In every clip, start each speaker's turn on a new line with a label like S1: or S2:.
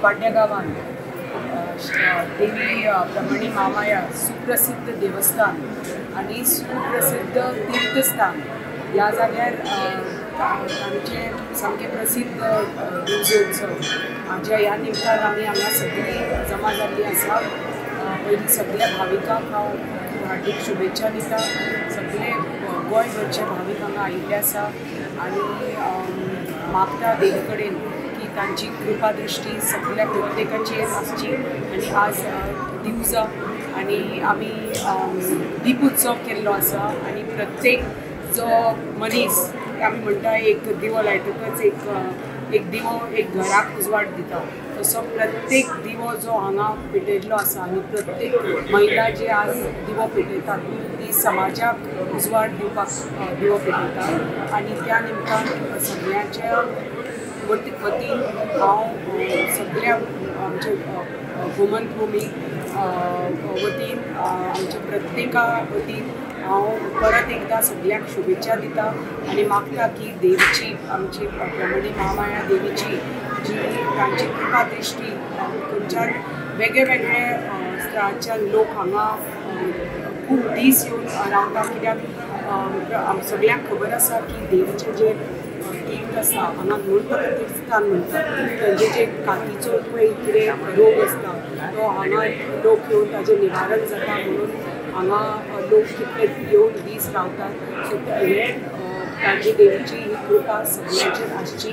S1: पाड्या गांवांत देवी ब्रह्मणी महामाया सुप्रसिद्ध देवस्थान आनी सुप्रसिद्ध तीर्थस्थान ह्या जाग्यार आमचे सामके प्रसिद्ध दिवजोत्सव हाज्या ह्या निमतान आमी हांगा सगळीं जमा जाल्लीं आसा। पयलीं सगळ्या भाविकांक हांव खूब हार्दीक शुभेच्छा दिता। सगळे गोंयभरचे भावीक हांगा आयिल्ले आसा आनी मागता देवी कडेन की तांची कृपा दृश्टी सगळ्या प्रत्येकाचेर आसची। आनी आज दिवजा आनी आमी दीपोत्सव केल्लो आसा आनी प्रत्येक जो मनीस आमी म्हणटा एक दिवो लायतकच एक दिवो एक घराक उजवाड दिता, तसो प्रत्येक दिवो जो हांगा पेटयल्लो आसा आनी प्रत्येक महिला जे आज दिवो पेटयतात ती समाजाक उजवाड दिवपाक दिवो पेटयता आनी त्या निमतान सगळ्यांच्या वतीन हांव सगळ्या आमच्या गोमंत भूमी वतीन आमच्या प्रत्येका वतीन हांव परत एकदां सगळ्यांक शुभेच्छा दिता आनी मागता की देवीची आमची ब्रह्मणी महामाया देवीची जी तांची कृपा दृश्टी खंयच्यान वेगळे वेगळे स्थळाच्यान लोक हांगा खूब दीस येवन रावता, कित्याक सगळ्यांक खबर आसा की देवीचें जें तीर्थ आसा हांगा म्हणून तीर्थस्थान म्हणटात, तांचे जे कातीचो पळय कितें रोग आसता तो हांगा लोक येवन ताजें निवारण जाता म्हणून हांगा लोक कितले येवन दीस रावतात। सो हे तांची देवीची ही कृपा सगळ्यांचेर आसची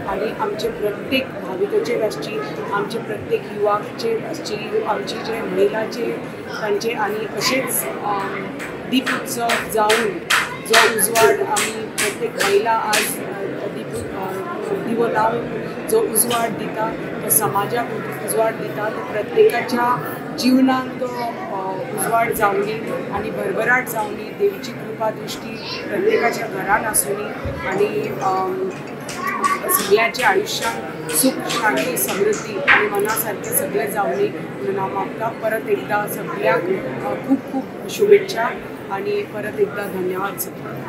S1: आनी आमचे प्रत्येक भाविकाचेर आसची, आमचे प्रत्येक युवाचेर आसची, आमचे जे महिलाचेर तांचे। आनी अशेंच दीपोत्सव जावन जो उजवाड आमी प्रत्येक महिला आज दिवो लावन जो उजवाड दिता तो समाजाक उजवाड दिता, तो प्रत्येकाच्या जिवनान तो उजवाड जावनी आनी भरभराट जावनी, देवीची कृपा दृश्टी प्रत्येकाच्या घरान आसूनी आनी सगळ्यांच्या आयुष्यात सुख शांती समृद्धी आनी मना सारकें सगळें जावनी म्हणून हांव मागता। परत एकदां सगळ्यांक खूब खूब शुभेच्छा आनी परत एकदां धन्यवाद सगळ्यांक।